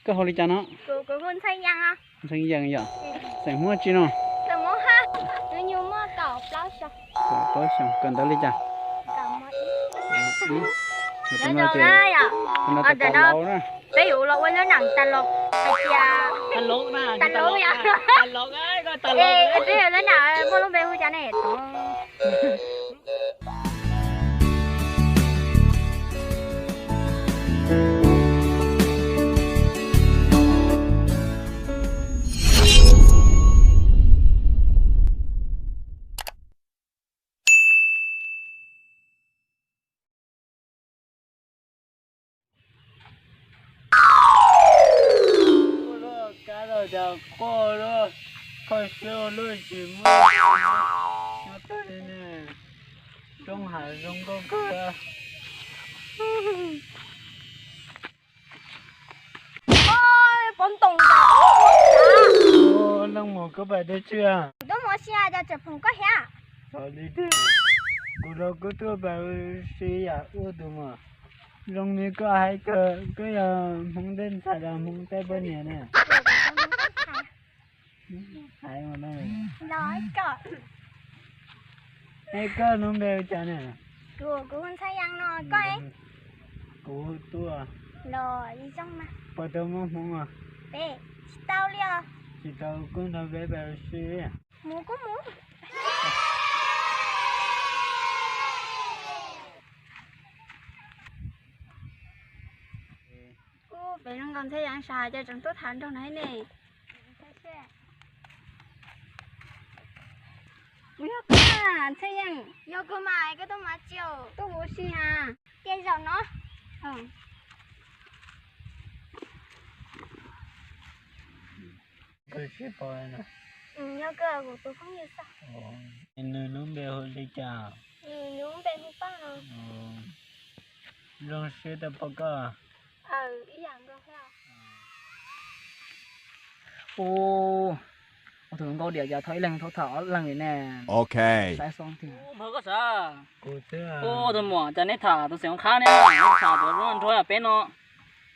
Koj hu li cas no? Ntxhee Yees yom. Xeem Hmoob tsi no? Kaum plaub xyoo. Kawm ntawv li cas? Ntawm no tas laus na. Peb yuav los ua lub neej tas laus hais tias tas laus yom. Peb yuav lub neej muaj lub npe hu cas ne? Kab los cas quaj luaj, koj siab ua luaj tsis muaj, nyob tag li ne, roob hav zoo nkauj kawg. Pov ntoos cas ub, leej muam koj pais dab tsi? Kuv tuaj mus ua si, cas tseem phoom koj thiab? Xyov li tiag, kuv los kuj tuaj pais ua si yam ub tus mas. Zoo li koj hais kawg, koj yog Hmoob tej ntxhais los Hmoob tej poj niam ne? Es koj lub npe hu cas ne? Kuv hu Ntxhee Yees no, koj? Kuv hu Tuaj. Los zoo mas. Puas tau muaj hmoo os? Peb tsis tau li os. Tsis tau kuj nrog peb pais ua si. Mus kuj mus. Kuv pem zoo nkaus Ntxhee Yees sav, cas tseem tuaj tham nrog no ne. Kuv yog koj, Ntxhee Yees. Yog koj mas, koj tuaj mas tsis tuaj ua si na. Ces zaum no. Koj tsis pom no. Yog koj kuv tus phooj ywg xwb. Nws lub npe hu li cas? Nws lub npe hu Paj no. Zoo siab tau pom koj. Ib yam nkaus thiab. Ua, ua tus hluas nkauj diam, cas thov ib leeg thaum tham ob leeg li ne. Ok. Saib xov tiag. Ua tus muam, cas neb tham tus xeem Hmoob Qhab ne, tham tus zoo nraug yam peb no,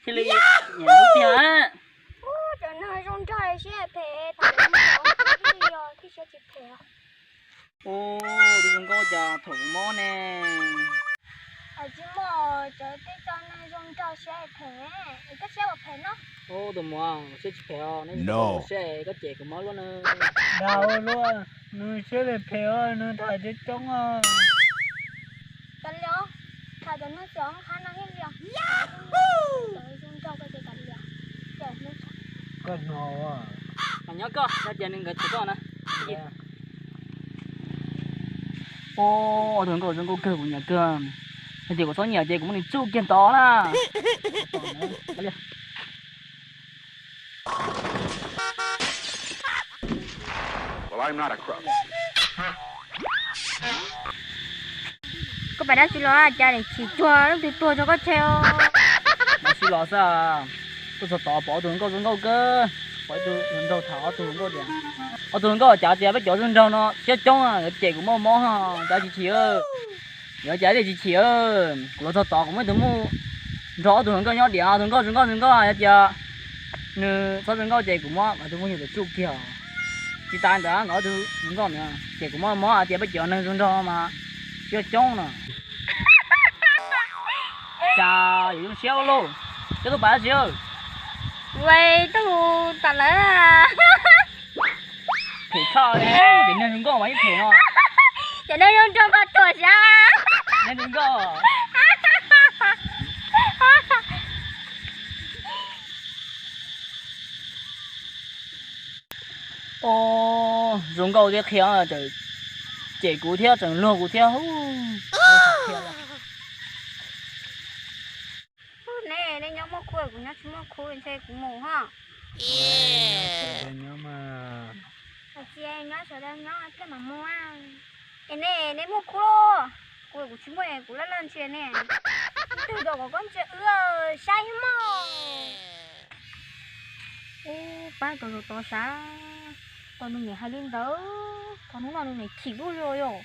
thiaj li nyiam lub tiag. Cov neeg zoo nraug siab phem, tham tus zoo nkauj cas thaum mob ne. Tsis muaj, cov tej co neeg zoo nraug siab phem, koj siab ua phem no. Ua tus muam, siab tsis phem os, neb siab koj cem kuv mob luaj na. Dag ua luaj, nws siab phem os, nws tham coob coob os. Kav liam, tham cov neeg xeem Hmoob Qhab no thiaj li os. Zoo nraug koj ces kav liam. Koj no, nyob koj no ces nws nkawd tham koj na. Ua tus hluas nkauj zoo nkauj kawg, kuv nyiam kawg. Yog tias kuv txhob nyiam ces kuv muab nws tsuj kiag ntawd na. Koj pais dab tsi los, cas niam chim cuag leej twg tuag tso koj tseg os? Dab tsi los xwb, tuaj txog tod pom ob tug hluas nkauj zoo nkauj kawg, pom ib tug hluas nraug tham ob tug hluas nkauj tias, ob tug hluas nkauj cas tias peb cov zoo nraug no siab coob, yuav cem kuv muaj mob, cas tsis chim. Yog cas tias tsis chim, kuv los txog tod kuv muaj ib tug muj nrog ob tug hluas nkauj nyob diam, ob tug nkauj zoo nkauj zoo nkauj, yog tias nws txhob zoo nkauj ces kuv muab ob tug muj nyuag tsuj kiag. Tsis tas ntawd nkawd ob tug hluas nkauj ntawd ces kuv muaj mob hais tias peb cov neeg zoo nraug mas siab coob no. Cas yuav zoo siab ua luaj, koj tuaj pais dab tsi? Kuv tuaj mus tom lawv. Phem tshaj li, cov neeg zoo nkauj mas yeej phem no. Cov neeg zoo nraug mas tuag xyab. Neeg zoo nkauj. Ua, zoo nkauj thiab qhia, cem kuv thiab tseem luag kuv thiab. Ne, nej nyob muaj khub, kuv nyob tsis muaj khub, ntshe kuv mus ho. Nyob sawv daws nyob, thiaj mam mus. Es ne, nej muaj khub los? Kuv, kuv tsis muaj, kuv laj laj ntsia ne. Ib tug tom kom koj ntsia wb saib mog. Ub, pab tau tau sav, tau nws niam hais li ntawd, thaum hnub no nws niam chim luaj li yom.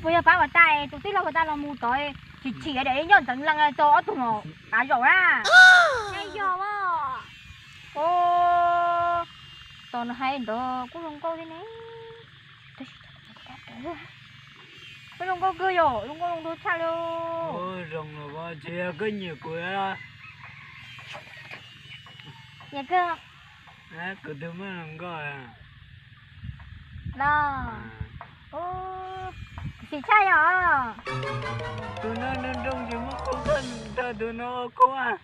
Puas yog pab uas tas tus tij laug uas tas los mus tod, chim chim daim nyob ntxeev lees tau ob tug no tav zaum na. Yog, tos nws hais ntawd kuj zoo nkauj thiab ne. Kuj zoo nkauj kawg yom, zoo nkauj zoo nraug tshaj li. Zoo los tsis yog koj nyiam kuv los? Nyiam kawg. Kuv tus muaj zoo nkauj los. Xim tshaj yom. Tus no nroo nroo ces muab qhov nrog tus no qhuab.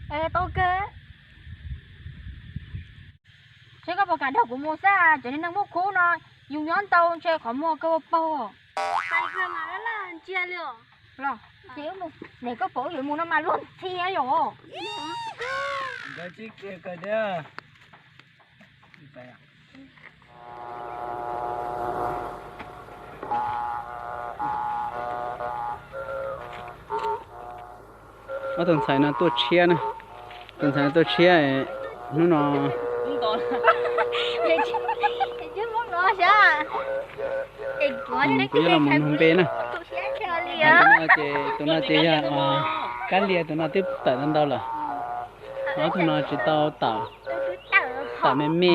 Tau kawg. Seb koj puas kam nrog kuv mus xwb, cov niag neeg muaj khub no yus nyob ntau ntshe qhov muag kawg ua paug. Los, ces wb mus, ne koj pom wb yuav mus no mas luag ntxhi yom. Ob tug ntxhais no tuaj tshiab na, tus ntxhais no tuaj tshiab, hnub no kuv yuav los mus nug npe na. Ces tus no ces yog Kab Lia, tus no twb tawm ntau ntau lawm. Ob tug no tsis tau tawm, tawm me me.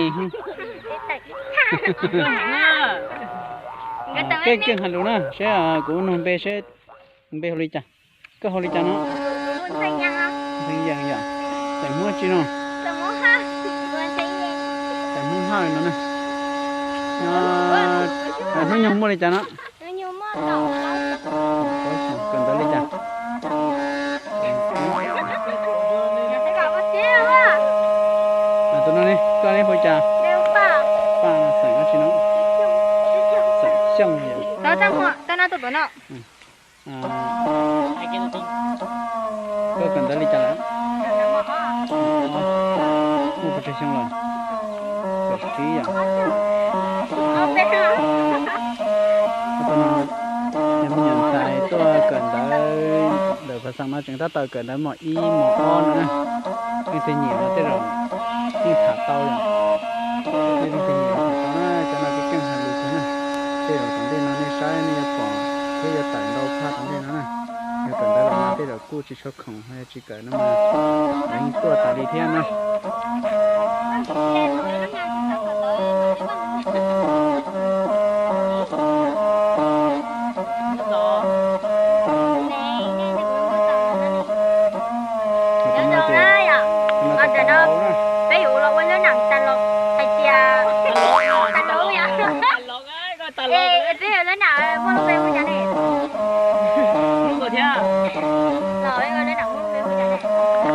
Keej keej hais lus na, seb kuv nug npe seb npe hu li cas. Koj hu li cas no? Ntxhee Yees yom. Xeem Hmoob tsi no? Xeem Hmoob Hawj no na. Hnub nyoog muaj li cas no? Kawm ntawv li cas? Tus no ne, koj neb hu li cas? Paj no xeem dab tsi no? Xeem Xyooj yom. Koj kawm ntawv li cas lawm? Muaj pes tsawg xyoo lawm? Kaum tsib yom. Tus no yog me nyuam ntxhais tuaj kawm ntawv ntawm phav xeem no tseem tab tom kawm ntawv mos ib mos ob no na. Leej twg nyiam los tej zaum yeej tham tau yom. Leej twg nyiam los tham tau na, cov no keej keej hais lus kawg na. Tej zaum tom ntej no nej saib nej yuav pom thiab yuav tawm ntau tshaj tom ntej no na. Yog kawm ntawv los mas tej zaum kuj tsis tshua khoom, ho yog tsis kawm no mas lawv yeej tuaj tas li thiab na. Peb yuav los ua lub neej tas los hais tias tas los yom. Peb yuav lub neej muaj lub npe hu cas ne? Los peb ua lub neej muaj lub npe hu cas ne?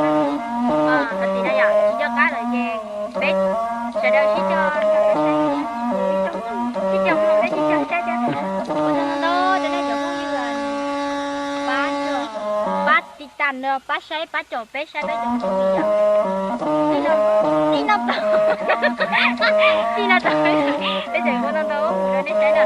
Hais tias no yom, tsis nco qab lawm ces peb sawv daws sib cog, sib cog mloog, sib cog saib thiab. Ua tsaug ntau ntau rau nej cov phooj ywg pab, pab tiv tam, pab saib, pab caum peb saib peb cov movie yom. Txij no tau, txij no tau, peb tseem ua ntau ntau mus rau nej saib na.